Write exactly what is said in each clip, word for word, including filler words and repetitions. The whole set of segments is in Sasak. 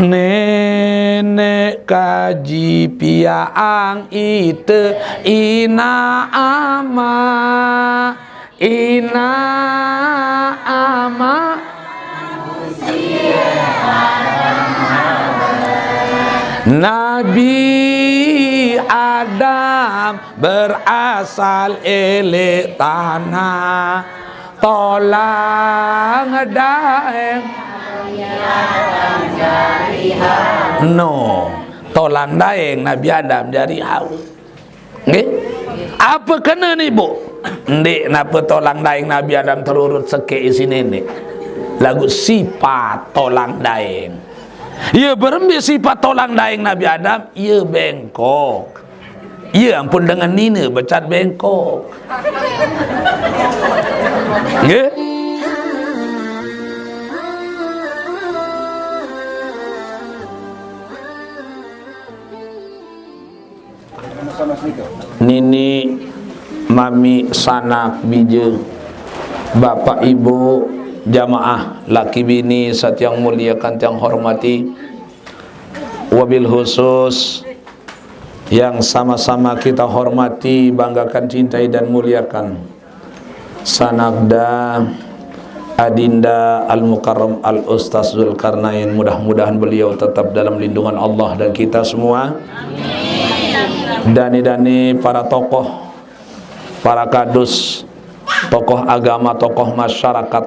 Nenek kaji piaang ite ina ama, ina ama. Nabi Adam berasal ele tanah, tolang daeng. No, tolang daeng Nabi Adam jari hau. Nggih. Apa kena ni, Bu? Ndik, napa tolang daeng Nabi Adam terurut sekek isi nenek? Lagu sifat tolang daeng. Iya berembe sifat tolang daeng Nabi Adam? Iya bengkok. Iya ampun dengan nina becat bengkok. Nggih. Nini, mami, sanak, bija, bapak, ibu, jamaah, laki bini, satiang muliakan, tiang hormati, wabil khusus yang sama-sama kita hormati, banggakan, cintai, dan muliakan. Sanakda Adinda Al-Mukarram Al-Ustaz Zulkarnain, mudah-mudahan beliau tetap dalam lindungan Allah dan kita semua. Dani-dani para tokoh, para kadus, tokoh agama, tokoh masyarakat,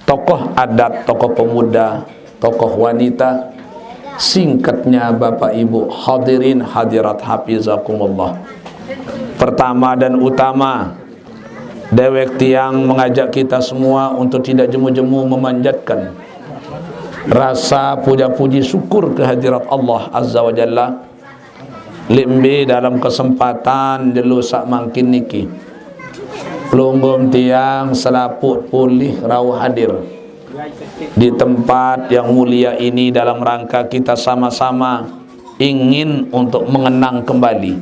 tokoh adat, tokoh pemuda, tokoh wanita, singkatnya Bapak Ibu hadirin hadirat hafizakumullah. Pertama dan utama, dewek tiang mengajak kita semua untuk tidak jemu-jemu memanjatkan rasa puja-puji syukur kehadirat Allah Azza wa Jalla, lembe dalam kesempatan jelo sak mangkin niki. Pelungguh tiang selaput pulih rauh hadir di tempat yang mulia ini dalam rangka kita sama-sama ingin untuk mengenang kembali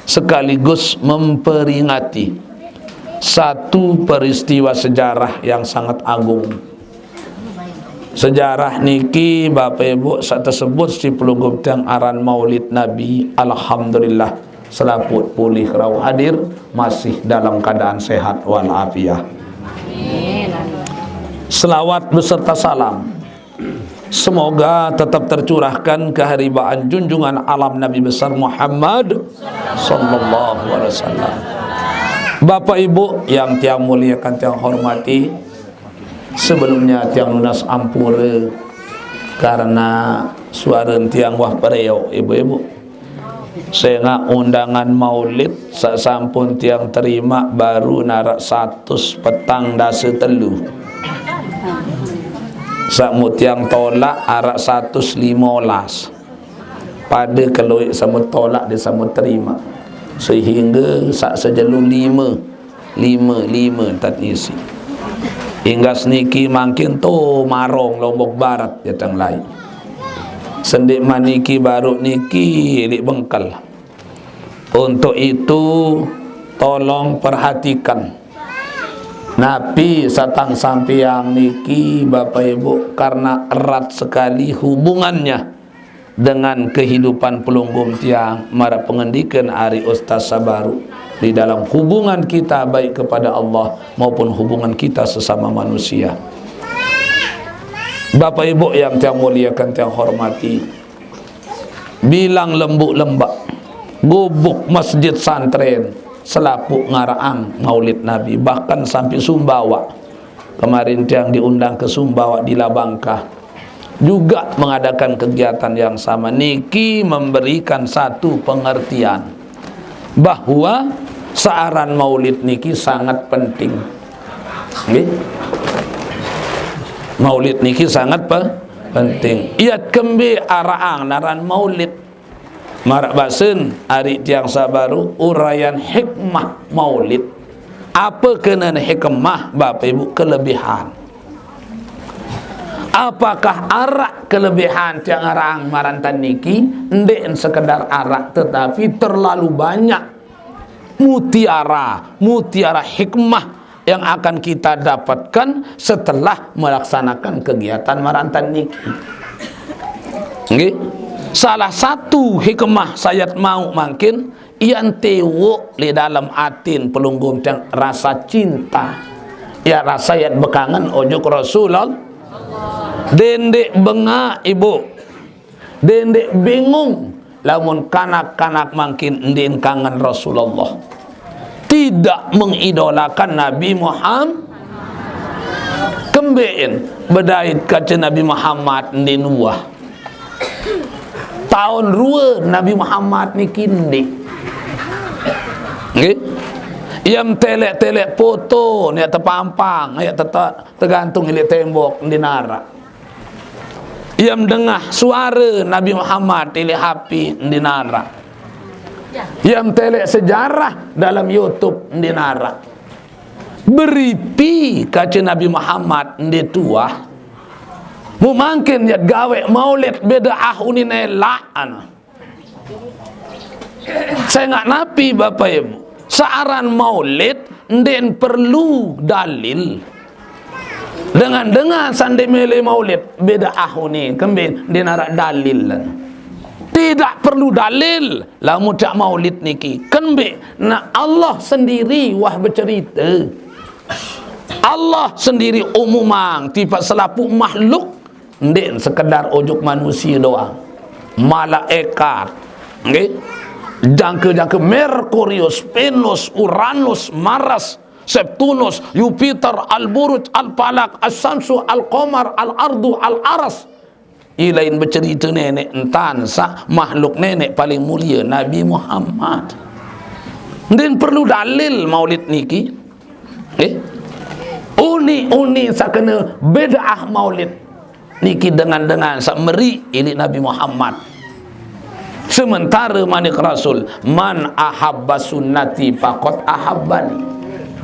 sekaligus memperingati satu peristiwa sejarah yang sangat agung. Sejarah niki, Bapak Ibu, sak tersebut si pelungguh tiang aran Maulid Nabi, alhamdulillah, selaput pulih rauh hadir, masih dalam keadaan sehat walafiat. Selawat beserta salam semoga tetap tercurahkan keharibaan junjungan alam Nabi besar Muhammad sallallahu alaihi wasallam. Bapak Ibu yang tiang muliakan, tiang hormati, sebelumnya tiang nunas ampura karena suara tiang wah pereok, Ibu-ibu. Sehingga undangan maulid sak sampun tiang terima baru narak satus petang dasa telu. Sak mu tiang tolak arak satus lima belas. Pada keluik sama tolak dia sama terima. Sehingga sak sejelu lima, lima, lima tat isi. Hingga seniki mangkin tu marong Lombok Barat jatang lai. Sendik maniki baru niki lik bengkel. Untuk itu, tolong perhatikan. Napi satang sampiang niki, Bapak Ibu, karena erat sekali hubungannya dengan kehidupan pelungguh tiang, mara pengendikan ari Ustaz Sabaru di dalam hubungan kita baik kepada Allah maupun hubungan kita sesama manusia. Bapak Ibu yang tiang muliakan, tiang hormati, bilang lembuk lembak, gubuk masjid santren, selapuk ngaraang maulid Nabi, bahkan sampai Sumbawa. Kemarin tiang diundang ke Sumbawa di Labangka, juga mengadakan kegiatan yang sama. Niki memberikan satu pengertian bahwa searan maulid niki sangat penting. Nggih. Maulid niki sangat pe-, penting. Iat kembe araang naran maulid. Marak basen ari tiang Sabaru uraian hikmah maulid. Apa kena hikmah, Bapak Ibu, kelebihan? Apakah arak kelebihan tiang araang marantan niki? Ndik sekedar arak, tetapi terlalu banyak mutiara, mutiara hikmah yang akan kita dapatkan setelah melaksanakan kegiatan marantan niki. Nggih. Salah satu hikmah sayat mau mangkin, iyan tewok leq dalem atin pelungguh tiang rasa cinta. Ya, rasa yat bekangen ojok Rasulullah. Dendeq bengaq, Ibu. Dendeq bingung lamun kanak-kanak mangkin ndin kangen Rasulullah. Tidak mengidolakan Nabi Muhammad. Kembeqn bedait kace Nabi Muhammad ndin uah. Taun rue Nabi Muhammad niki ndeq. Nggih. Yem teleq-teleq foto ne tepampang, ne tete-, tegantung leq tembok, ndin araq. Yem dengah suare Nabi Muhammad leq H P, ndin araq. Yem teleq sejarah dalem YouTube, ndin araq. Beriti kace Nabi Muhammad ndeq tuah. Mu mangkin yat gaweq maulid bid'ah unin elaq, anu. Sengaq napi, Bapak Ibu? Searan maulid ndeqn perlu dalil. Dengan-dengan saq ndeq mele maulid, bid'ah unin, kembeqn ndeqn araq dalil. Tidak perlu dalil lamun caq maulid niki. Kembeqn? Nah, Allah sendiri wah becerite. Allah sendiri umumang tipaq selapuq makhluk, ndeq sekedar ojok manusie doang. Malaekat, nggih. Jangke-jangke Merkurius, Venus, Uranus, Mars, Septunus, Yupiter, Al-Buruj, Al-Falak, As-Samsu, Al-Qamar, Al-Ardu, Al-Aras. Ilain becerite neneq entan saq makhluk neneq paling mulie, Nabi Muhammad. Ndeqn perlu dalil maulid niki. Nggih. Uni-uni saq kene bid'ah maulid niki dengan-dengan saq meriq ileq Nabi Muhammad. Sementare manik Rasul, "Man ahabba sunnati faqad ahabbani.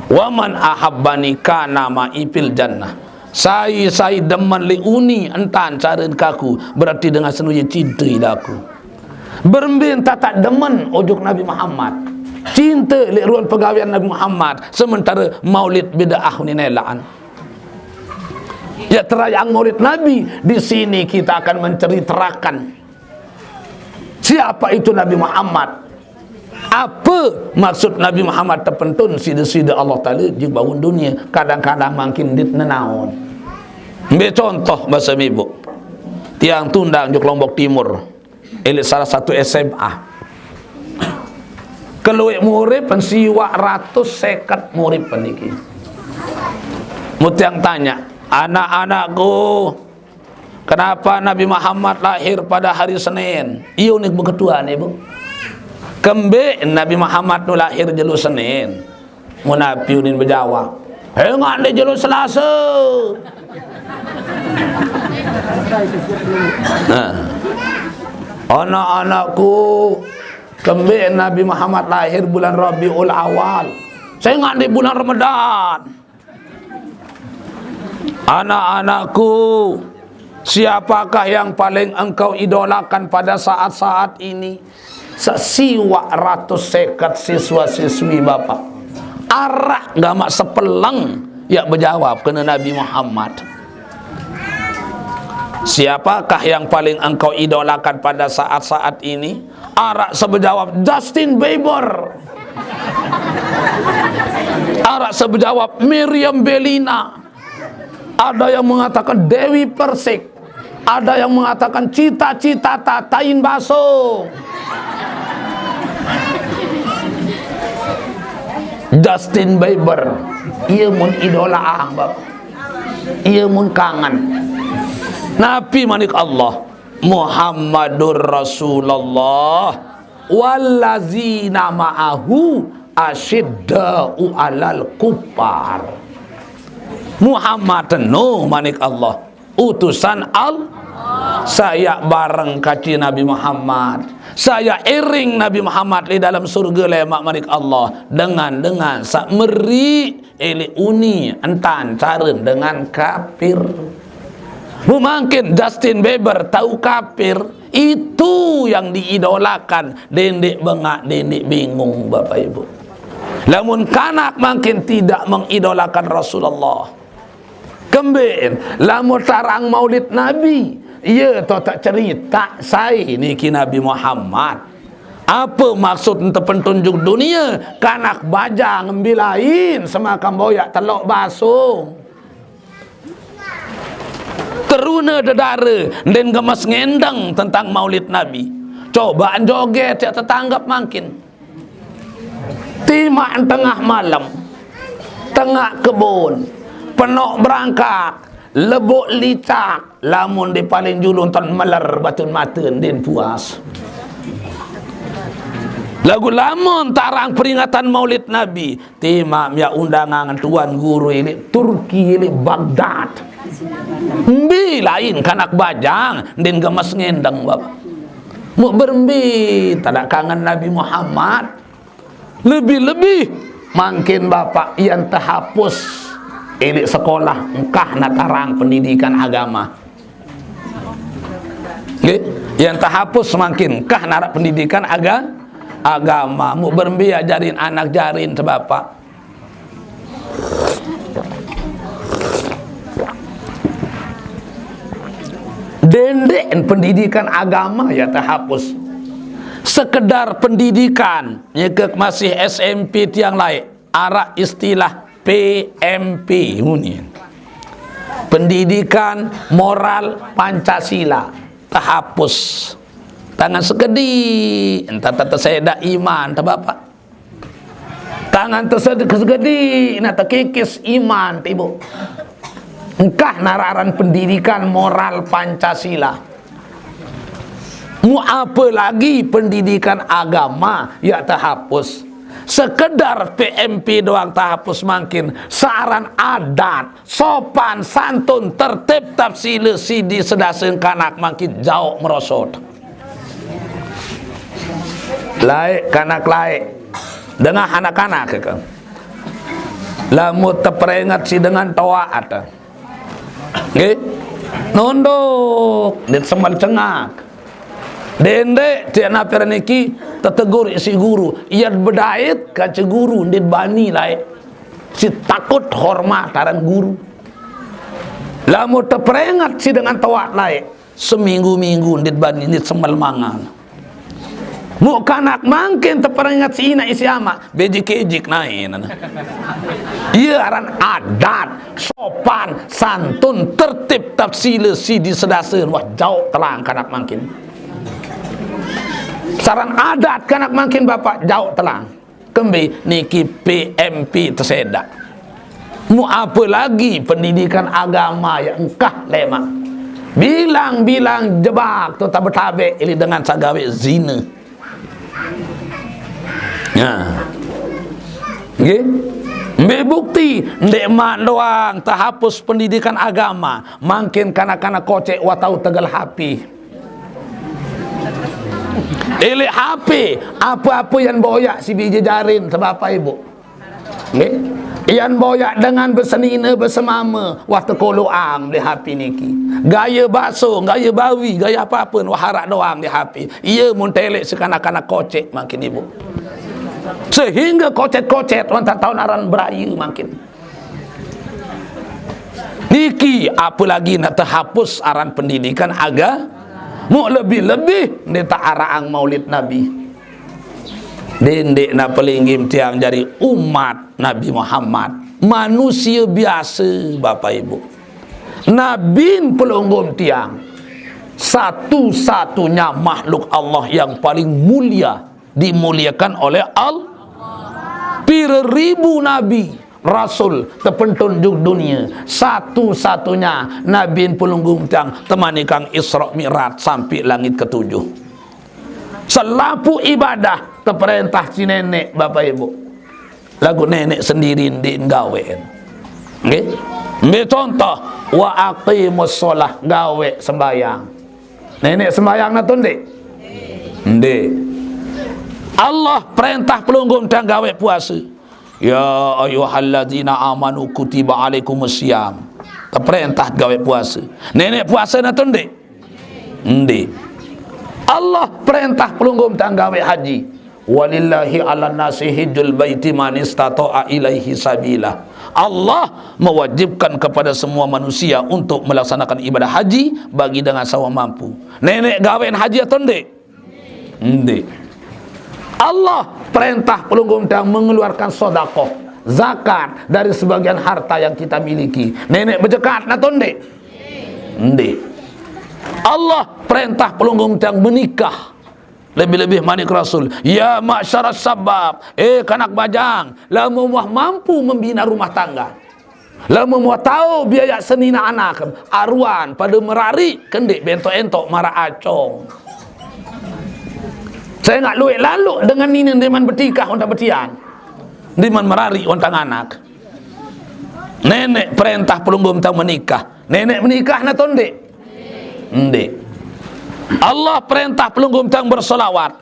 Wa man ahabbani kana ma'i fil jannah." Sai-sai demen leq uni entan caren kaku, berarti dengan seno ie cinte leq aku. Berembe entan taq demen ojok Nabi Muhammad? Cinte leq ruen pegawean Nabi Muhammad, sementare maulid bid'ah unin elaqan. Ya, terayang maulid Nabi, di sini kita akan menceritakan siapa itu Nabi Muhammad. Ape maksud Nabi Muhammad tepentun side-side Allah Taala jaq bangun dunie? Kadang-kadang mangkin ndeq nenaon. Mbe contoh, base Ibu? Tiang tundang juk Lombok Timur, ileq salah satu S M A. Kelueq murid pen siwaq ratus seket murid pen niki. Mu tiang tanya, "Anak-anakku, kenapa Nabi Muhammad lahir pada hari Senin?" Ie unin beketuan, Ibu. "Kembeq Nabi Muhammad nu lahir jelo Senin?" Mu napi unin bejawab, "Sengaq ndeq jelo Selase." Nah. "Anak-anakku, kembeq Nabi Muhammad lahir bulan Rabiul Awal?" "Sengaq ndeq bulan Ramadan." "Anak-anakku, siapakah yang paling engkau idolakan pada saat-saat ini?" Saq siwaq ratus seket siswa-siswi, Bapak, araq gamaq sepeleng yaq bejawab kene Nabi Muhammad. "Siapakah yang paling engkau idolakan pada saat-saat ini?" Araq saq bejawab, "Justin Bieber." Araq saq bejawab, "Meriam Bellina." Ada yang mengatakan Dewi Persik. Ada yang mengatakan Cita Citata, tain baso. Justin Bieber, ie mun idola ang, Bapak. Ie mun kangen. Napi manik Allah? "Muhammadur Rasulullah wallazina ma'ahu asyidda'u 'alal kuffar." Muhammad eno, manik Allah, utusan Allah. Saq yaq bareng kance Nabi Muhammad, saq yaq iring Nabi Muhammad leq dalem surge lemaq, manik Allah, dengan-dengan saq meriq ileq uni entan caren dengan kapir. Mu mangkin Justin Bieber tau kapir, itu yang diidolakan, dendeq bengaq, dendeq bingung, Bapak Ibu. Lamun kanak mangkin tidak mengidolakan Rasulullah, kembeqn lamun tarang maulid Nabi, Iya to tak cerita sai niki Nabi Muhammad. Apa maksud ente pentunjuk dunia? Kanak bajang mbilain semakan boyak telok basung. Teruna dedara, ndin gemes ngendeng tentang maulid Nabi. Cobaan joget ya tetanggap mangkin. Timak tengah malam, tengah kebun, penok berangkak, lebok licak, lamun di paling julung ton meler batun mata ndin puas. Lagu lamun tarang peringatan maulid Nabi, timak miak undangan tuan guru ilik Turki ilik Baghdad. Mbilain kanak bajang, ndin gemes ngendeng, Bapak. Muk berembi, tadak kangen Nabi Muhammad. Lebih-lebih mangkin Bapak ian tehapus ilik sekolah engkah natarang pendidikan agama. Nggih, ian tehapus mangkin engkah narak pendidikan aga-, agama. Muk berembi ajarin anak jarin sebapak. Dendek pendidikan agama ya tehapus. Sekedar pendidikan, nyekek masih S M P tiang laik, arak istilah P M P, muni. Pendidikan moral Pancasila, tehapus. Tangan segedi, entah tak tersedak iman, tak bapak. Tangan tersegedi nak terkikis iman tibo. Engkah nararan pendidikan moral Pancasila. Mu apa lagi pendidikan agama ya terhapus. Sekedar P M P doang terhapus mangkin. Searan adat, sopan, santun, tertib, tafsila, sidi, sedasin kanak mangkin jauh merosot. Laik kanak laik. Dengah anak-anak ke. Lamun teperingat si dengan toaat. Nggih. Nunduk, dit sembal cengak. Dendek tiak napir niki tetegur isi guru. Iat bedait kaca guru, dit bani laik. Si takut hormat aran guru. Lamun teperingat si dengan toaat laik. Seminggu-minggu ndit bani ndit sembel mangan. Muk kanak mangkin teperingat si inak isi amak, bejik-ejik nae nana. Iya aran adat, sopan, santun, tertib, tafsila, sidi, sedasen, wah jauh telang kanak mangkin. Saran adat kanak mangkin bapak jauh telang. Kembe niki P M P tesedak. Mu apa lagi pendidikan agama ya engkah lemak. Bilang-bilang jebak tu tabe-tabe ili dengan sagawe zina. Ya. Nggih. Mbe bukti ndek mak doang terhapus pendidikan agama, mangkin kanak-kanak kocek watau tegel H P. Ilik H P, apa-apa yang boyak si biji jarin sebab apa ibu? Nggih. Yang boyak dengan besenina besemama, wah tekoloang di H P niki. Gaya baso, gaya bawi, gaya apa-apa, wah harak doang di H P. Iya mun telek sekanak-kanak kocek makin ibu. Sehingga kocet-kocet, wah tak tahu naran berayu makin. Niki apalagi nak terhapus aran pendidikan aga, mu lebih-lebih nita araang maulid Nabi. Dendek na pelinggim tiang jari umat Nabi Muhammad, manusia biasa, Bapak Ibu. Nabi pelunggum tiang, satu-satunya makhluk Allah yang paling mulia, dimuliakan oleh Allah. Pira ribu nabi, rasul, tepentun jug dunia, satu-satunya nabi pelunggum tiang temani kang Isra Mi'raj sampai langit ketujuh. Selapu ibadah teperintah si nenek, Bapak Ibu. Lagu nenek sendiri ndi gawe. Nggih. Ambil contoh, wa aqimus sholah, gawe sembahyang. Nenek sembahyang na tu ndik? Ndik. Allah perintah pelunggum tiang gawe puasa. Ya ayyuhalladzina amanu kutiba alaikumus siyam. Perintah gawe puasa. Nenek puasa na tu ndik? Ndik. Allah perintah pelunggum tiang gawe haji. Walillahi ala nasi hijjul baiti man istata'a ilaihi sabila. Allah mewajibkan kepada semua manusia untuk melaksanakan ibadah haji bagi dengan semampu. Nenek gawean haji atau ndeq? Ndeq. Allah perintah pelungguh tiang mengeluarkan sedekah, zakat dari sebagian harta yang kita miliki. Nenek bezekat atau ndeq? Ndeq. Allah perintah pelungguh tiang menikah. Lebih-lebih manik Rasul, "Ya ma'syaras syabab, eh kanak bajang, lamun wah mampu membina rumah tangga, lamun wah tao biaya senine anak, aruan pade merariq, kendeq bentok-entok maraq acong." Sengaq lueq laloq dengan nine ndeqman betikah ontang betian, ndeqman merariq ontang anak. Nenek perintah pelungguh tiang menikah. Nenek menikah atau ndeq? Ndeq. Allah perintah pelungguh tiang berselawat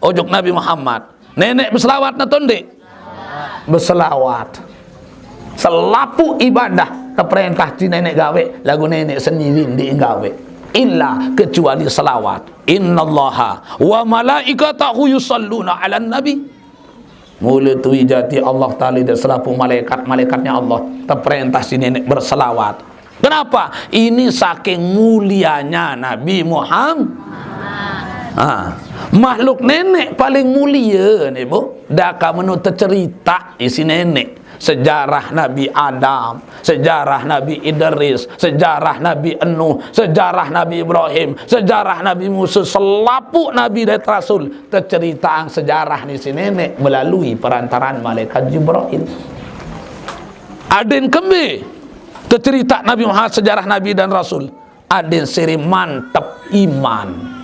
ojok Nabi Muhammad. Nenek beselawat atau ndeq? Beselawat. Selapuq ibadah teperintah ti nenek gaweq, laguq nenek sendiri ndeq gaweq. Illa kecuali selawat. "Innallaha wa malaikatahu yusalluna 'alan nabi." Mule tui jati Allah Taala dait selapuq malaikat-malaikatnya Allah teperintah siq nenek berselawat. Kenapa? Ini saking mulianya Nabi Muhammad. Ha. Makhluk nenek paling mulie ne, Bu. Daka meno teceritaq isiq nenek. Sejarah Nabi Adam, sejarah Nabi Idris, sejarah Nabi Nuh, sejarah Nabi Ibrahim, sejarah Nabi Musa, selapuq nabi dait rasul teceritaqang sejarah ne siq nenek melalui perantaraan malaikat Jibril. Adin kembe teceritaq Nabi Muhammad sejarah nabi dan rasul? Adin sire mantep iman.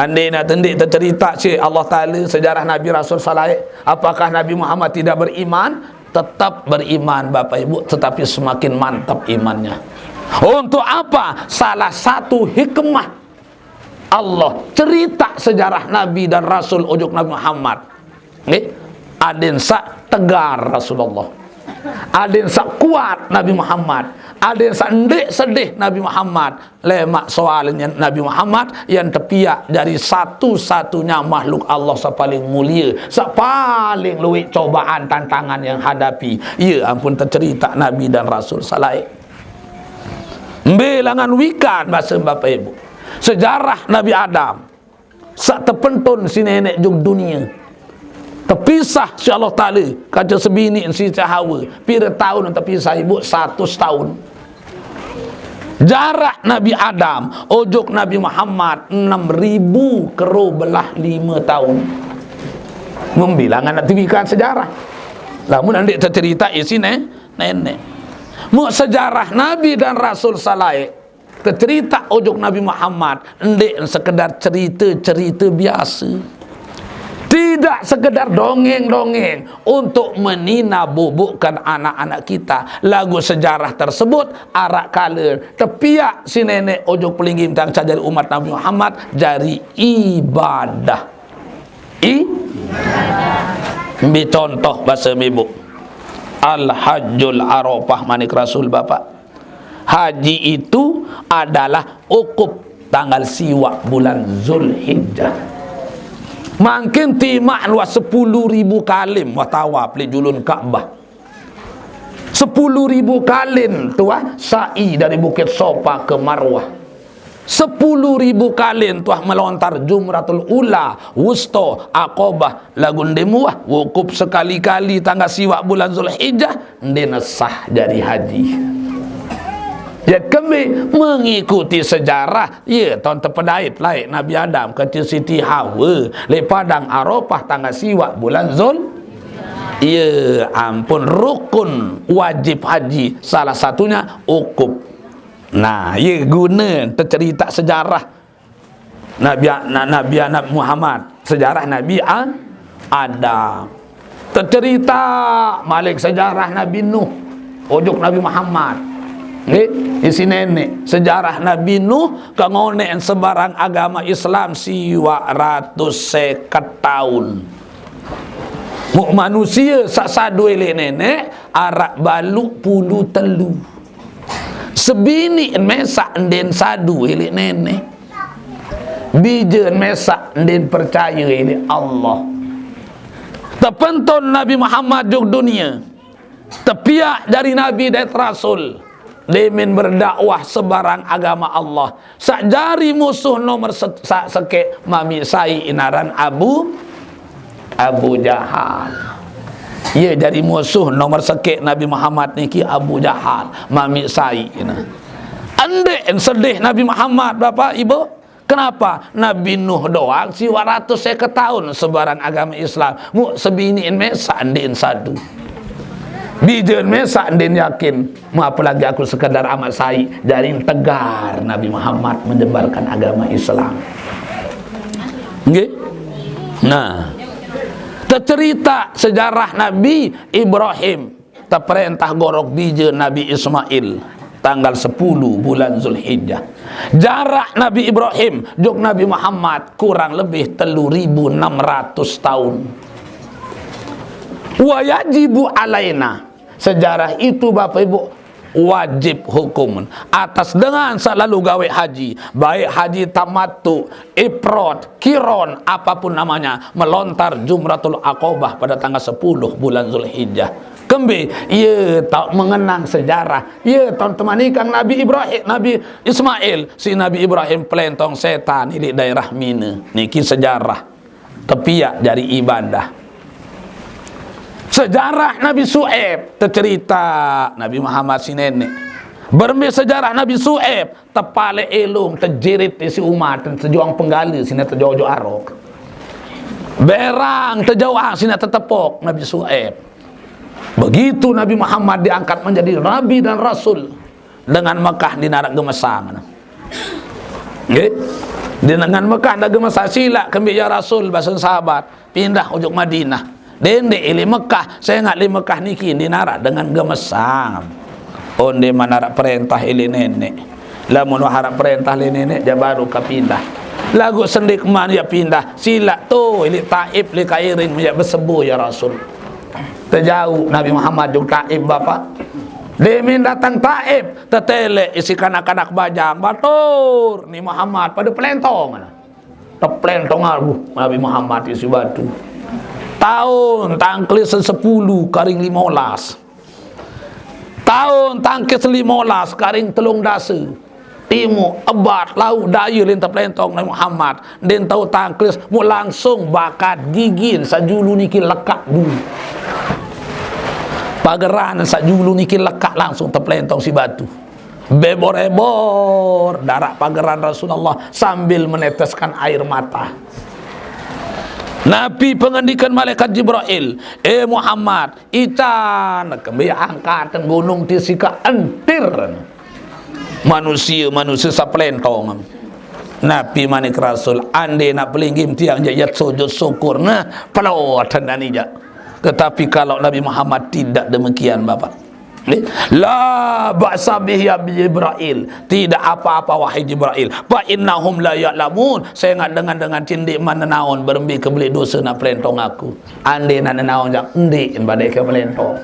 Andai nate ndeq teceritaq siq Allah Taala sejarah nabi rasul saq laeq, apakah Nabi Muhammad tidak beriman? Tetap beriman, Bapak Ibu, tetapi semakin mantep imannya. Untuk apa? Salah satu hikmah Allah ceritaq sejarah nabi dan rasul ojok Nabi Muhammad. Nggih. Adin saq tegar Rasulullah. Adin saq kuat Nabi Muhammad. Adin saq ndeq sedih Nabi Muhammad. Lemaq soalne Nabi Muhammad yang tepiaq jari satu-satunya makhluk Allah saq paling mulie, saq paling lueq cobaan tantangan yang hadapi. Ye ampun teceritaq nabi dan rasul saq laeq. Mbe langan wikan base Bapak Ibu. Sejarah Nabi Adam saq tepenton siq nenek ojok dunie. Tepisah siq Allah Taala kance sebiniqn Siti Hawa. Pire taun tepisah, Ibu? Satus taun. Jarak Nabi Adam ojok Nabi Muhammad enem ribu kero belah lime taun. Mbe langan tiwikan sejarah. Lamun ndeq teceritaq isiq ne-, nenek. Muq sejarah nabi dan rasul saq laeq teceritaq ojok Nabi Muhammad, ndeq sekedar cerite-cerite biase. Tidak sekedar dongeng-dongeng untuk menina bubukkan anak-anak kita. Laguq sejarah tersebut araq kale tepiaq siq nenek ojok pelinggih tiang saq jari umat Nabi Muhammad jari ibadah. I? Mbe contoh base Ibu? Al-Hajjul Arafah, manik Rasul, Bapak. Haji itu adalah wukuf tanggal siwaq bulan Zulhijjah. Mangkin timaq luas sepuluh ribu kalim wah tawaf leq julun Ka'bah. Sepuluh ribu kalin tuah sa'i dari Bukit Safa ke Marwah. Sepuluh ribu kalin tuah melontar Jumratul Ula, Wusta, Aqabah, laguq ndeq muah wukuf sekali-kali tanggal siwaq bulan Zulhijjah, ndeqne sah jari haji. Ye kembe mengikuti sejarah, ye taun tepedait laeq Nabi Adam kance Siti Hawa leq Padang Arafah tanggal siwaq bulan Zul-, ye ampun, rukun wajib haji salah satunya wukuf. Nah, ye gune teceritaq sejarah Nabi, na-, Nabi, Nabi Muhammad, sejarah Nabi A-, Adam. Tecerita malik sejarah Nabi Nuh, ojok Nabi Muhammad. Nggih, isiq nenek. Sejarah Nabi Nuh kengoneqn sebarang agama Islam siwaq ratus seket taun. Muq manusie saq sadu eleq nenek araq baluq pulu telu. Sebiniqn mesaq ndeqn sadu eleq nenek. Bijen mesaq ndeqn percaye eleq Allah. Tepenton Nabi Muhammad ojok dunie. Tepiak jari Nabi dait Rasul. Demen berdakwah sebarang agama Allah. Sak jari musuh nomor se-, sak sekek mami sai inaran Abu, Abu Jahal. Ye, jari musuh nomor sekek Nabi Muhammad niki Abu Jahal, mami sai ina. Andek sedih Nabi Muhammad, Bapak Ibu. Kenapa? Nabi Nuh doang siwak ratus seket tahun sebaran agama Islam. Mu sebiniin mesak andin satu. Bijen mesak andin yakin. Mu apalagi aku sekadar amat sai, jaring tegar Nabi Muhammad menyebarkan agama Islam. Nggih? Nah, tercerita sejarah Nabi Ibrahim. Teperintah gorok bije Nabi Ismail tanggal sepuluh bulan Zulhijjah. Jarak Nabi Ibrahim jok Nabi Muhammad kurang lebih telu ribu enam ratus tahun. Wa yajibu alaina. Sejarah itu, Bapak Ibu, wajib hukum atas dengan selalu gawe haji, baik haji tamattu, ifrad, kiron, apapun namanya, melontar Jumratul Aqabah pada tanggal sepuluh bulan Zulhijjah. Kembe, ye tau mengenang sejarah. Ye tau temanikang Nabi Ibrahim, Nabi Ismail, si Nabi Ibrahim pelentong setan ilik daerah Mina. Niki sejarah. Tepiak jari ibadah. Sejarah Nabi Su'aib, tercerita Nabi Muhammad si nenek. Berembe sejarah Nabi Su'aib, tepale elung, tejerit isi umat, tejuang penggala, sine tejojo arok. Berang, tejauh, sine tetepok Nabi Su'aib. Begitu Nabi Muhammad diangkat menjadi Nabi dan Rasul, dengan Mekah di narak gemesang. Nggih. Di dengan Mekah dak gemesang, silak kembe ya Rasul, basen sahabat. Pindah ujuk Madinah. Dende ili Mekah, saya ingat li Mekah niki di narak dengan gemesang. Onde manarak perintah ili nenek. Lamun harap perintah li nenek, ja baru ka pindah. Lagu sendik man ya pindah, silak tu ili Taif li kairing ya besebu ya Rasul. Tejauh Nabi Muhammad jok Taif, Bapak. Demen datang Taif, tetelek isi kanak-kanak bajang, batur ni Muhammad pada pelentong. Tepelentong abu Nabi Muhammad isi batu. Tahun tangklis sepuluh karing limolas. Tahun tangkis limolas karing telung dasa. Timu, ebat, lau, daya lin tepelentong Nabi Muhammad. Din tau tangklis, mu langsung bakat gigin sajulu niki lekak dulu. Pageran sajulu niki lekak langsung tepelentong si batu. Bebor-ebor darak pageran Rasulullah sambil meneteskan air mata. Nabi pengendikan malaikat Jibril, "Eh Muhammad, ican kembe angkatan gunung tisika entir." Manusia-manusia sapelentong. Nabi manik Rasul, ande nak pelinggim tiang jayat sujud syukur, nah, pelo dan ija. Tetapi kalau Nabi Muhammad tidak demikian, Bapak. Eh, la ba'sa bih ya Jibril. Tidak apa-apa wahai Jibril. Fa innahum la ya'lamun. Saya ingat dengan, dengan cindik mana naon berembi kebeli dosa nak pelentong aku. Ande nak nenaon jak ndik badai ke pelentong.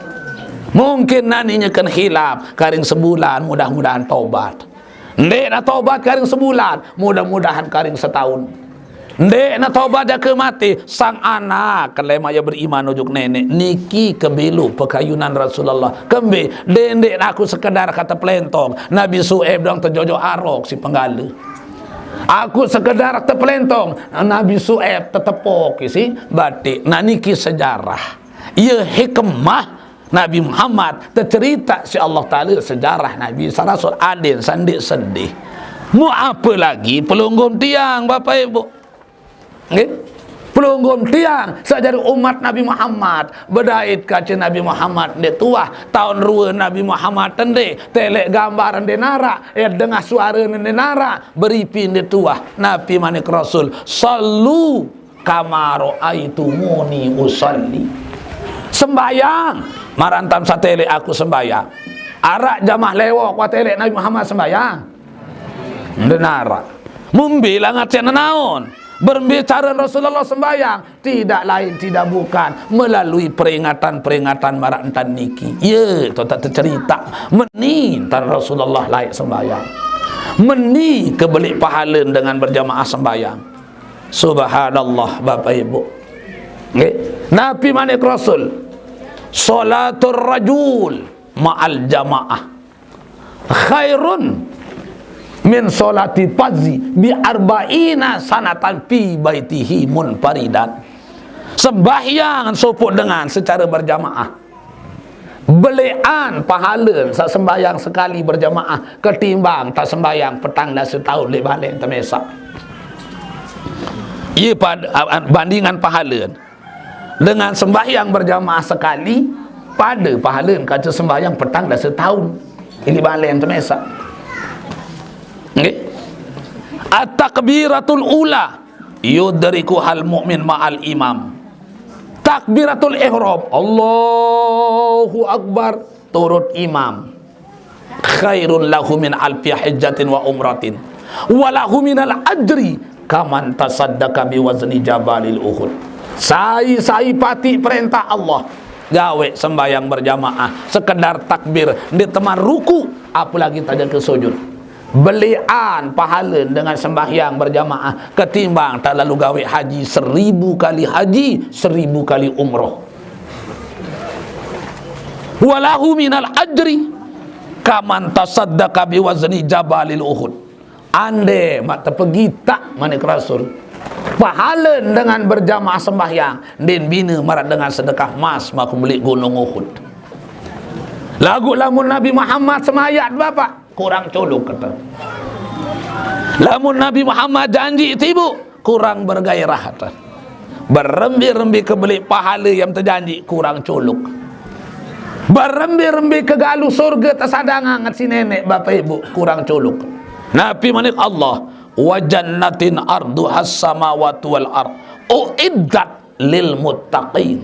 Mungkin nani nyeken hilap karing sebulan, mudah-mudahan tobat. Ndik nak tobat karing sebulan, mudah-mudahan karing setahun. Ndik nak tobat jaka mati, sang anak kelema ya beriman ujuk nenek niki kebelu pekayunan Rasulullah. Kembe, dendek aku sekedar kata pelentong. Nabi Su'aib dong tejojo arok si penggala. Aku sekedar tepelentong, Nabi Su'aib tetepok isi batik. Nah niki sejarah. Ia hikmah Nabi Muhammad, tercerita si Allah Ta'ala sejarah Nabi sarasul adin sandik sedih. Mu apa lagi pelunggum tiang, Bapak Ibu? Nggih? Pelunggum tiang sajari umat Nabi Muhammad, bedait kaca Nabi Muhammad nde tuah, tahun rua Nabi Muhammad tende, telek gambar nde narak, ya dengah suara nde narak, beripi nde tuah. Nabi manik Rasul, "Sallu kama ra'aitumuni usalli." Sembayang, marantam satelek aku sembayang. Arak jamah lewok watelek Nabi Muhammad sembayang. Nde narak. Mumbi langat yang nenaon. Berbicara Rasulullah sembayang, tidak lain tidak bukan melalui peringatan-peringatan marak entan niki. Ye, tu tak tercerita. Meni entan Rasulullah laik sembayang. Meni kebelik pahala dengan berjamaah sembayang. Subhanallah, Bapak Ibu. Nggih. Nabi manik Rasul, Salatul rajul ma'al jamaah khairun min salati fazi bi arba'ina sanatan fi baitihi munfaridan. Sembahyang sopok dengan secara berjamaah belean pahala saq sembahyang sekali berjamaah ketimbang tesembahyang petang dase taun leq balen temesaq. Ie pad-, a-, a-, bandingan pahala dengan sembahyang berjamaah sekali pade pahala kance sembahyang petang dase taun leq balen temesaq. Nggih. At-takbiratul ula yudrikuhal mu'min ma'al imam. Takbiratul ihram, Allahu Akbar, turut imam. Khairun lahu min alfi hajjatin wa umratin. Wa lahu minal ajri kaman tasaddaqa biwazni jabalil Uhud. Sai-sai pati perentah Allah gaweq sembahyang berjamaah, sekedar takbir, ndeq teman ruku, apalagi tajake sujud. Belean pahala dengan sembahyang berjamaah ketimbang tak lalu gaweq haji seribu kali haji, seribu kali umroh. Wa lahu minal ajri kaman tasaddaqa biwazni jabalil Uhud. Ande maq tepegitaq, manik Rasul, pahalen dengan berjamaah sembahyang, ndeqn bine maraq dengan sedekah mas makubeleq gunung Uhud. Laguq lamun Nabi Muhammad semayat, Bapak, kurang culuk, kete. Lamun Nabi Muhammad janji tibuq, kurang bergairah, kete. Berembe-rembe kebeleq pahale yang tejanji, kurang culuk. Berembe-rembe kegaluh surge tesadangang nget si neneq, Bapak Ibu, kurang culuk. Napi manik Allah, "Wa jannatin arduhas samawati wal ard, uiddat lil muttaqin."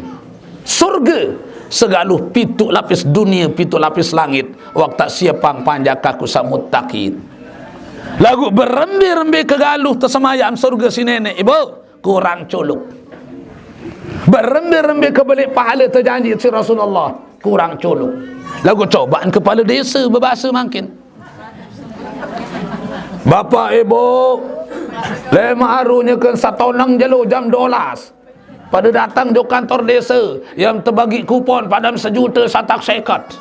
Surge segaluh pituq lapis dunie, pituq lapis langit, wak tesiepang panjak kaku saq muttaqin. Laguq berembe-rembe kegaluh tesemayaqn surge si neneq, Ibu, kurang culuk. Berembe-rembe kebeleq pahale tejanji siq Rasulullah, kurang culuk. Laguq cobaqn kepale dese bebase mangkin. Bapak Ibu, lemaq aru nyeken saq toneng jelo jam due belas. Pade dateng jok kantor dese, yang tebagi kupon padam sejute satak seket.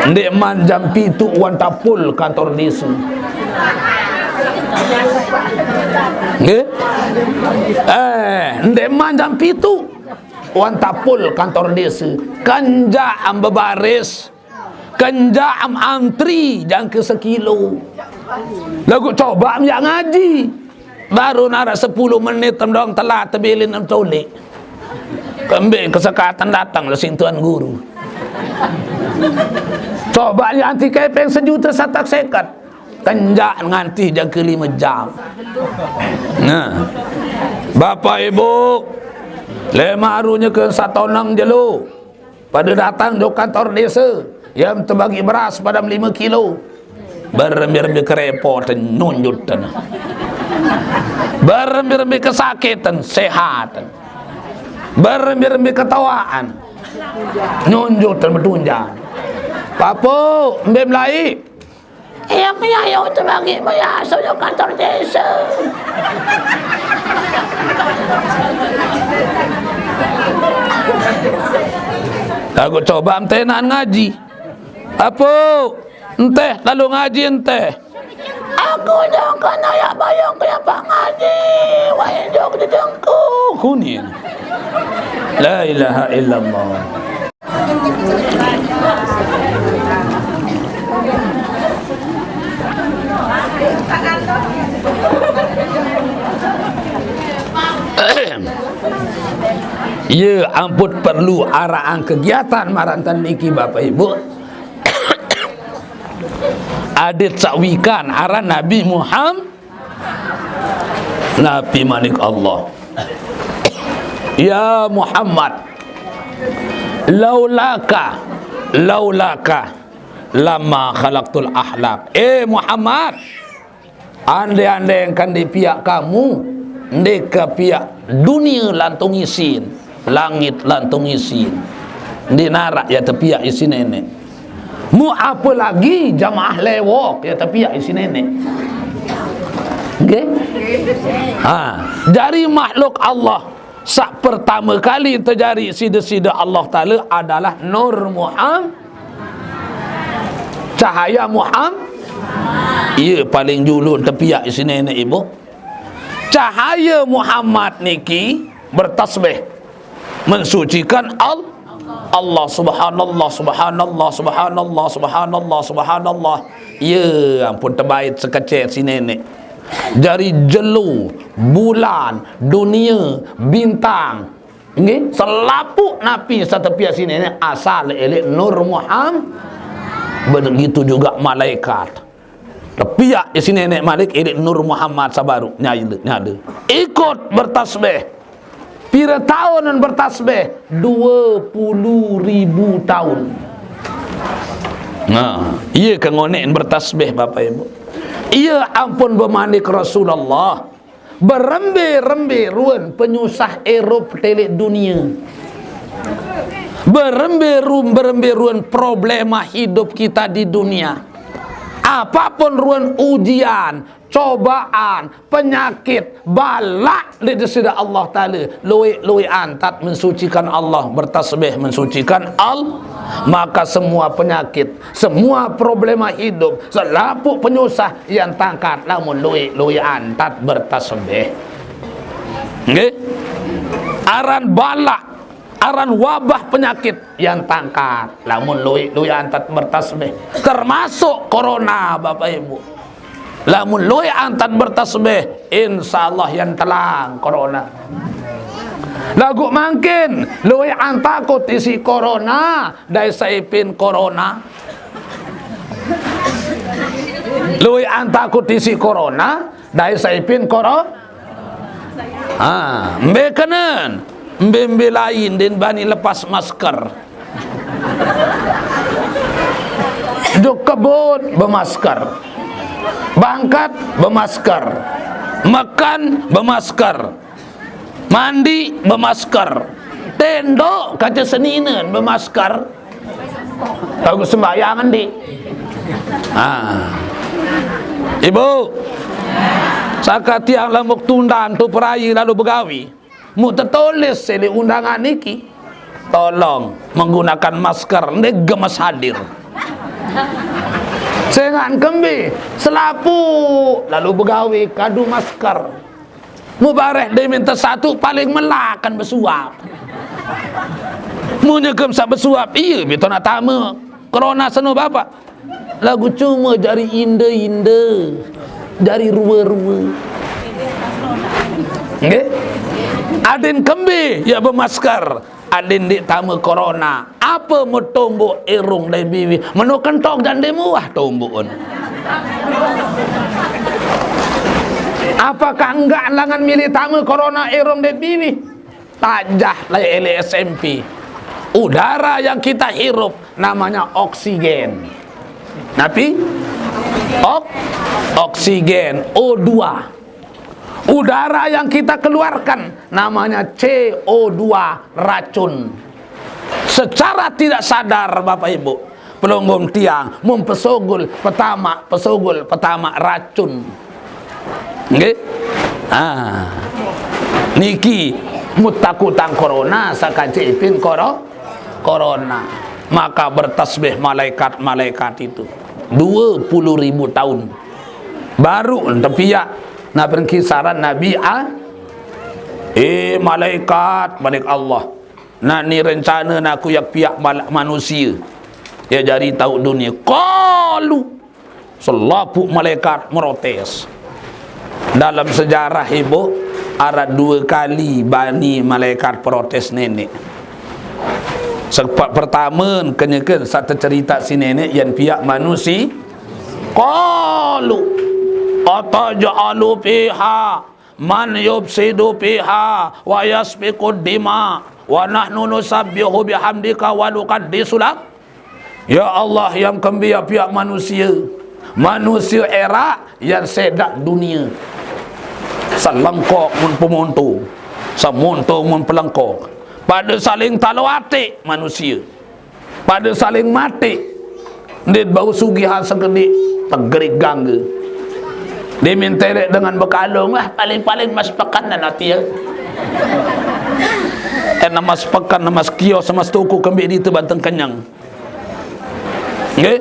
Ndeqman jam pituq wan tapul kantor dese. Nggih? Eh, ndeqman jam pituq wan tapul kantor dese. Kenjaq am bebaris. Kenjaq am antri jangke sekilo. Laguq cobaq am yaq ngaji. Baru naraq sepulu menit em doang telat, tebilin em toleq. Kembe kesekatan dateng leq siq tuan guru. Cobaq yaq antri kepeng sejute satak seket. Kenjaq nganti jangke lime jam. Nah. Bapak Ibu, lemaq aru nyeken saq toneng jelo. Pade dateng jok kantor dese, yang tebagi beras padam lime kilo. Berembe-rembe kerepoten, nyunjutten. Berembe-rembe kesakiten, sehatan. Berembe-rembe ketoaqan, nyunjutten, betunjang. Papuq, mbe melai? Iya, iya, iya, tebagi beras ojok kantor dese. Laguq cobaq am tenaqn ngaji. Apuq, enteh lalo ngaji enteh. Aku jangke nayaq bayong kelapaq ngaji, wah jok jejengku, kunin. La ilaha illallah. Ye ampun perlu araqang kegiatan maranten niki, Bapak Ibu. Adeq saq wikan aran Nabi Muham-, Nabi manik Allah. Ya Muhammad, laulaka, laulaka, lama khalaqtul ahlak. Eh Muhammad, ande-ande engke ndeq piaq kamu, ndeqke piaq dunie lantung isin, langit lantung isin. Ndeq naraq ye tepiaq isin neneq. Mu apelagi jamaah lewoq ye tepiaq isin neneq. Nggih? Ha, jari makhluk Allah Sak pertama kali tejari sida-sida Allah Taala adalah Nur Muhammad. Cahaya Muhammad. Iya, paling julun tepiak isi nenek ibu. Cahaya Muhammad niki bertasbih, mensucikan Al-, Allah. Subhanallah, subhanallah, subhanallah, subhanallah, subhanallah. Ya ampun, tebait sekecil si nenek. Jari jelo, bulan, dunia, bintang, nggih, selapuk napi satepiak si nenek asal elik Nur Muhammad. Begitu juga malaikat. Tepiak isi nenek malik elik Nur Muhammad sabaru nyada, nyada. Ikut bertasbih. Pira taun bertasbih? Dua puluh ribu taun. Nah, iya ke ngonek bertasbih, Bapak Ibu. Iya ampun, bemanik Rasulullah. Berembe-rembe ruan penyusah erup telik dunia. Berembe rum, berembe ruan problema hidup kita di dunia. Apapun ruan ujian, cobaan, penyakit, balak di sida Allah Taala, luik-luik antat mensucikan Allah, bertasbih mensucikan Allah, maka semua penyakit, semua problema hidup, selapuk penyusah yang tangkat lamun luik-luik antat bertasbih. Nggih? Aran balak, aran wabah penyakit yang tangkat lamun luik-luik antat bertasbih. Termasuk corona, Bapak Ibu. Lamun luik antat bertasbih, insya Allah yang telang corona. Lagu mangkin, luik antakut isi corona, dai saipin corona. Luik antakut isi corona, dai saipin corona. Ah, mbe kenen, mbe-mbe lain din bani lepas masker. Juk kebun bemasker. Bangkat bemasker. Makan bemasker. Mandi bemasker. Tendok kaca seninen bemasker. Lagu sembahyang endi? Ah. Ibu, saka tiang lembuk tundan tu perai lalu begawi. Mu tertulis sili undangan niki. Tolong menggunakan masker, nde gemes hadir. Sengan kembe, selapuq lalu begawe kadu masker. Mu bareh demen tesatu paling melakan besuap. Mu nyegem saq besuap, iya bito nak tame corona seno, Bapak. Lagu cuma jari inde-inde, jari rue-rue. Nggih? Adin kembe ya bemasker, adin ndeq tame corona. Ape metomboq irung dait biwih? Meno kentok jaq ndeq muah tomboqn. Apakah enggak langan mele tame corona irung dait biwih? Tajah laeq eleq S M P. Udara yang kita hirup namanya oksigen. Napi? Ok-, oksigen, O dua. Udara yang kita keluarkan namanya C O dua, racun. Secara tidak sadar, Bapak Ibu, pelungguh tiang mun pesugul petamaq, pesugul petamaq racun. Nggih? Ah. Niki mutakutang corona, sakancipin koro-, corona. Maka bertasbih malaikat-malaikat itu dua puluh ribu tahun. Baru tepiaq napi kisaran Nabi A-, eh, malaikat, balik Allah. Nah, ni rencana naku yak piaq mal-, manusia. Ya jari tauq dunia. Kalu selapuq malaikat merotes. Dalam sejarah, Ibu, araq due kali bani malaikat protes neneq. Sepat pertame, kenyeken saq tecerita si neneq yan piaq manusi. Qalu ataj'alu fiha man yufsidu fiha wa yasfikud dima wa nahnu nusabbihu bihamdika wa nuqaddisu lak. Ya Allah, yang kembe piaq manusia. Manusia eraq yang sedak dunia. Selengkok mun pemonto, semonto mun pelengkok. Pada saling talo atik manusia. Pada saling matik. Ndeq bau sugihan segede, tegerik gangge. Dia minta dengan bekalung, wah, paling-paling mas pekanan ati ya. Eh, nemas pekan, nemas kios, nemas toko, kembe dite banteng kenyang. Nggih?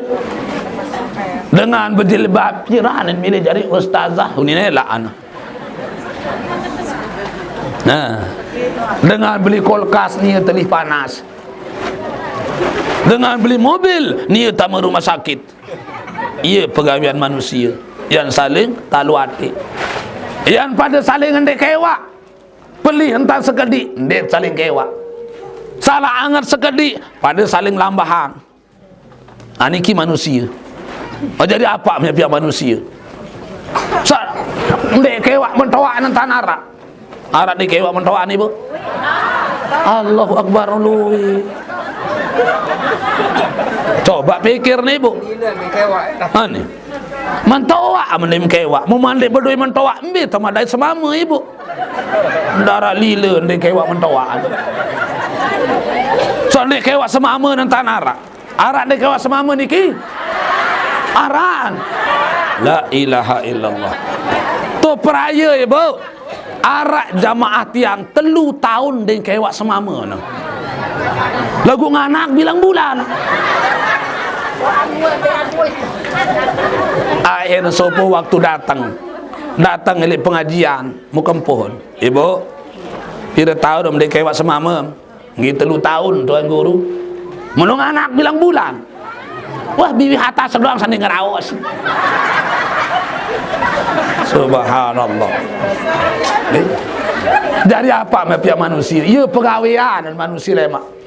Dengan bejilbab, piranan milih jari ustazah, unine lah ana. Nah, dengan beli kulkas nie telih panas. Dengan beli mobil nie tama rumah sakit. Iya pegawean manusia. Yan saling talu ati. Yan pada saling ndeq kewak. Pelih entan sekediq, ndeq saling kewak. Salah anget sekediq, pada saling lambahang. Ah, niki manusia. Oh, jadi apa menyang piaq manusia? Sa-, ndeq kewak mentoaq entan araq. Araq ndeq kewak mentoaq ni, Bu? Allahu Akbar, lui. Coba pikir ni, Bu. Ani. Mentoaq mending kewak. Mun ndeq bedoe mentoaq, mbe temadai semame, Ibu? Ndaraq lile ndeq kewak mentoaq. So ndeq kewak semame entan araq. Araq ndeq kewak semame niki? Araq. La ilaha illallah. Tu peraye, Ibu. Araq jamaah tiang telu taun ndeq kewak semame ne. Laguq nganak bilang bulan. Akhir sopoh waktu dateng. Dateng leq pengajian, mukempun. Ibu, pire taun ndeq kewak semame? Nggih, telu taun, Tuan Guru. Menung anak bilang bulan. Wah, biwih atas doang sane ngeraos. Subhanallah. Nih. Jari apa mepiaq manusia? Iya, pegawean manusia lemaq.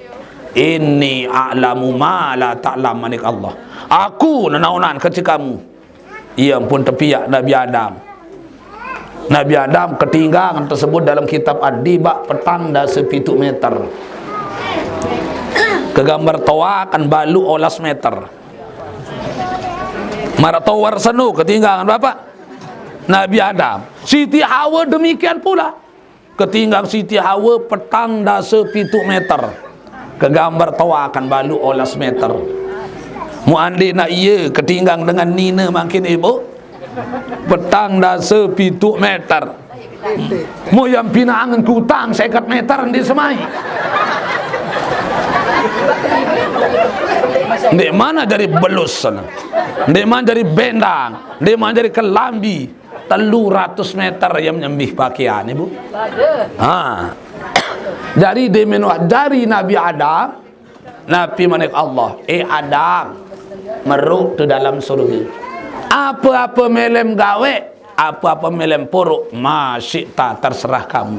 Inni a'lamu ma la ta'lam, manik Allah. Aku nenaonan kance kamu. Iya, ampun tepiaq Nabi Adam. Nabi Adam ketinggang tersebut dalam kitab Ad-Dibak petang dase pituq meter. Kegambar toaq kan baluq olas meter. Maraq tower seno ketinggang Bapak Nabi Adam. Siti Hawa demikian pula. Ketinggang Siti Hawa petang dase pituq meter. Kegambar toaq kan baluq olas meter. Mu ande naq iye ketinggang dengan nine mangkin, Ibu? Petang dase pituq meter. Mu yang pinangen kutang seket meter ndeq semai. Ndeqman jari belus sana. Ndeqman jari bendang. Ndeqman jari kelambi. Telu ratus meter yang nyembih pakaian, Ibu. Ha. Jari, demen wah jari Nabi Adam, napi manik Allah, "Eh, Adam, meruk tu dalam surga. Apa-apa melem gawe, apa-apa melem puruk, masyi'ta, terserah kamu."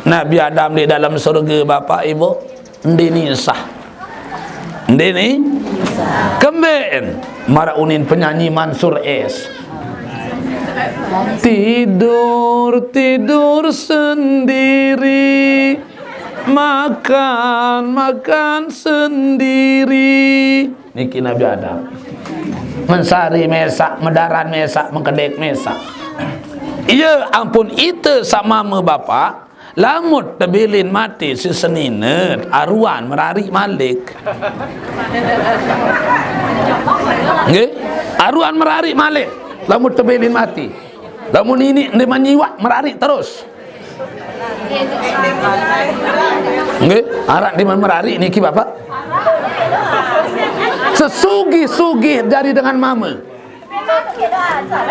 Nabi Adam di dalam surga, Bapak Ibu, ndeq nisah. Ndeq ni? Kembeqn? Maraq unin penyanyi Mansur S. Tidur, tidur sendiri, makan, makan sendiri. Niki Nabi Adam. Mensari mesaq, medaran mesaq, mengkedek mesaq. Iya, ampun ite saq mame Bapak, lamun tebilin mate siq senine, aruan merariq malik. Nggih? Aruan merariq malik. Lamun tebilin mate. Lamun niniq ndeqman nyiwaq, merariq terus. Nggih, araq ndeqman merariq niki, Bapak? Sesugih-sugih jari dengan mame.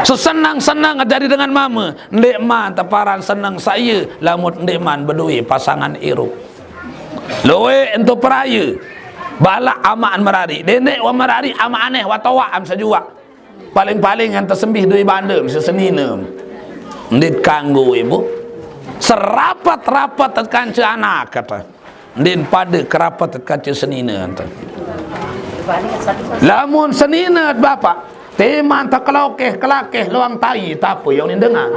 Sesenang-senang jari dengan mame, ndeqman teparan seneng saq ie lamun ndeqman bedoe pasangan irup. Lueq ento peraye, balaq amaqn merariq, dendeq wah merariq amaqn eh wah toaq am sejuaq. Paling-paling yang tesembih doe bande, mesti senine. Ndeq kanggo, Ibu. Serapet-rapet kance anak, kata. Ndeq pade kerapet kance senine, ente. Lamun senine, Bapak, teman tekelokeh, kelakeh, loang tai, tape yang nindengan.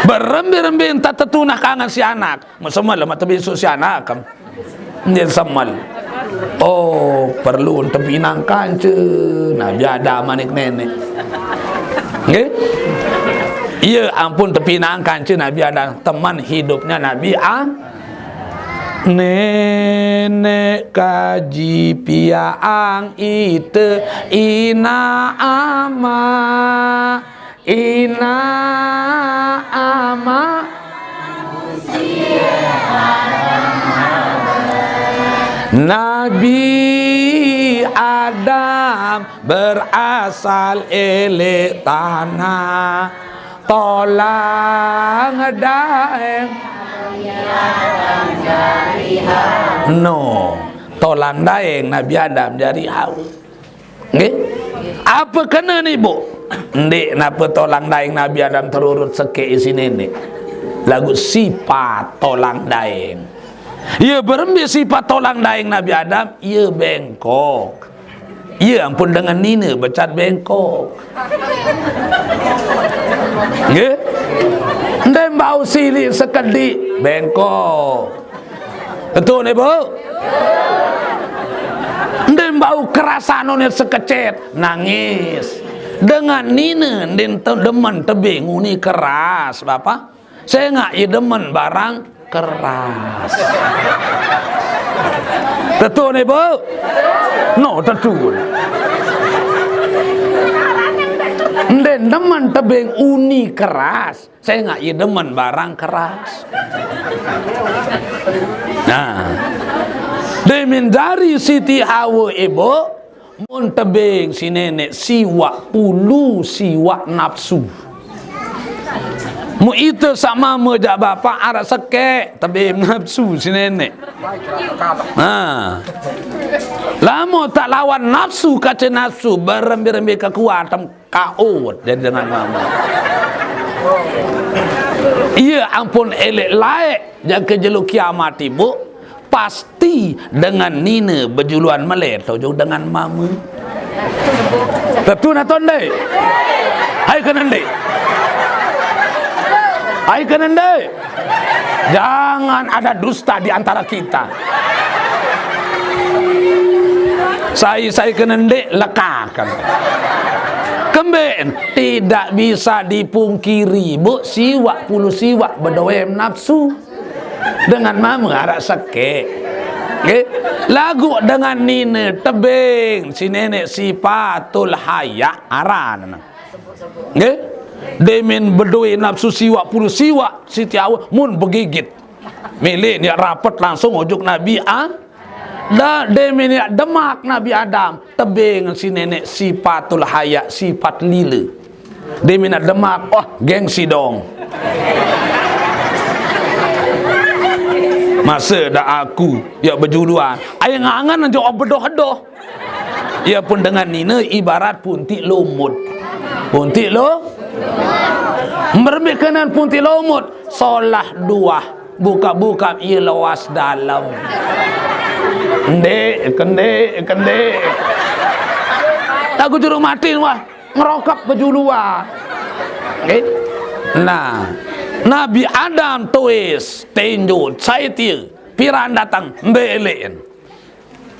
Berembe-rembe ente tetunah kangen si anak. Mesemel lemaq tebisu si anak, kam. Njen semel. Oh, perlu tepinang kance. Nabi Adam manik neneq. Nggih? Iya, ampun tepinang kance Nabi Adam. Teman hidupnya Nabi A-, Neneq kaji piaq ang ite inaq amaq. Inaq Ama Nabi Adam berasal ilik tanah, tolang daeng. No, tolang daeng Nabi Adam jari Hawa. Nggih? Apa kena ni, Bu? Ndeq napa tolang daeng Nabi Adam terurut sekeq isiq neneq. Laguq sipat tolang daeng. Ye berembe sipat tolang daeng Nabi Adam? Ye bengkok. Ye ampun dengan nine becat bengkok. Nggih? Ndeq bau siliq sekediq bengkok. Betul, Ibu? Ndeq bau kerasan oneq sekecet, nangis. Dengan nine ndeq te-, demen tebeng uni keras, Bapak. Sengaq ye demen barang keras. Betul, Ibu? No, betul. Ndeq demen tebeng uni keras. Sengaq ye demen barang keras. Nah, demen jari Siti Hawa, Ibu, mun tebeng si neneq siwaq pulu siwaq napsu. Mu ite saq mame jaq bapaq araq sekeq tebeng napsu si neneq. Nah, lamun tak lawan napsu, kace napsu berembe-rembe kekuatan, K O jadi dengan mame. Iya ampun eleq laeq jangke jelo kiamat, Ibu, pasti dengan nine bejuluan mele tojo dengan mame. Tetu nato ndeq? Hai kene ndeq? Hai kene ndeq? Jangan ada dusta di antara kita. Sai-sai kene ndeq lekaken. Kembeqn, tidak bisa dipungkiri, Bu, siwaq pulu siwaq bedoe napsu. Dengan mame araq sekeq. Nggih. Laguq dengan nine tebeng si neneq sipatul haya aranne. Nggih. Demen bedoe napsu siwaq pulu siwaq, Siti Hawa mun begigit. Mele niaq rapet langsung ojok Nabi A-, da-, demen niaq demak Nabi Adam, tebeng si neneq sipatul haya, sipat lile. Demen niaq demak, oh, gengsi dong. Mase da aku, ya bejuluan. Aye ngangen aja bedoh-doh. Ia pun dengan nine ibarat puntiq lumut. Puntiq lo-, merembe kenen puntiq lumut. Solah duah, buka-buka ie loas dalem. Ndeq, kendeq, kendeq. Laguq juru mati wah, ngerokep bejuluan. Nggih. Nah, Nabi Adam tuis, tinjut, sai tie, piran dateng, mbe eleqn.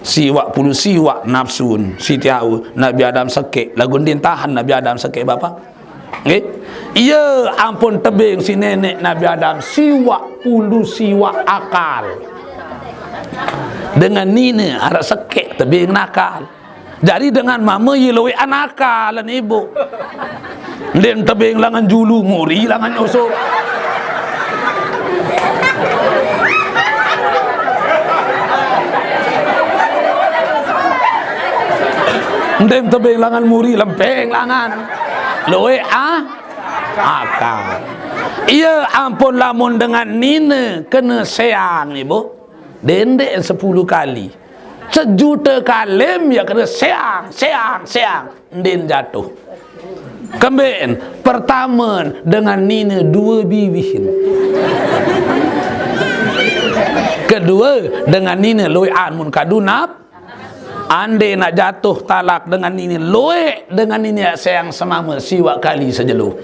Siwaq pulu siwaq napsun, Siti Hawa, Nabi Adam sekeq, laguq ndeqn tahan Nabi Adam sekeq, Bapak. Nggih? Iya ampun tebeng si neneq Nabi Adam siwaq pulu siwaq akal. Dengan nine araq sekeq tebeng nakal. Jari dengan mame ye lueqan akal, Ibu. Ndeqn tebeng langan julu, muri langan nyusuq. Ndeqn tebeng langan muri, lempeng langan. Lueq a-, akal. Iya ampun lamun dengan nine kene seang, Ibu. Dendeq sepuluh kali. Sejute kalim ye kene seang, seang, seang. Ndeqn jatuh. Kembeqn, pertame dengan nine due biwih. Kedue, dengan nine lueqan mun kadu nap-, ande naq jatuh talak dengan nine lueq, dengan nine seang semame siwaq kali sejelo.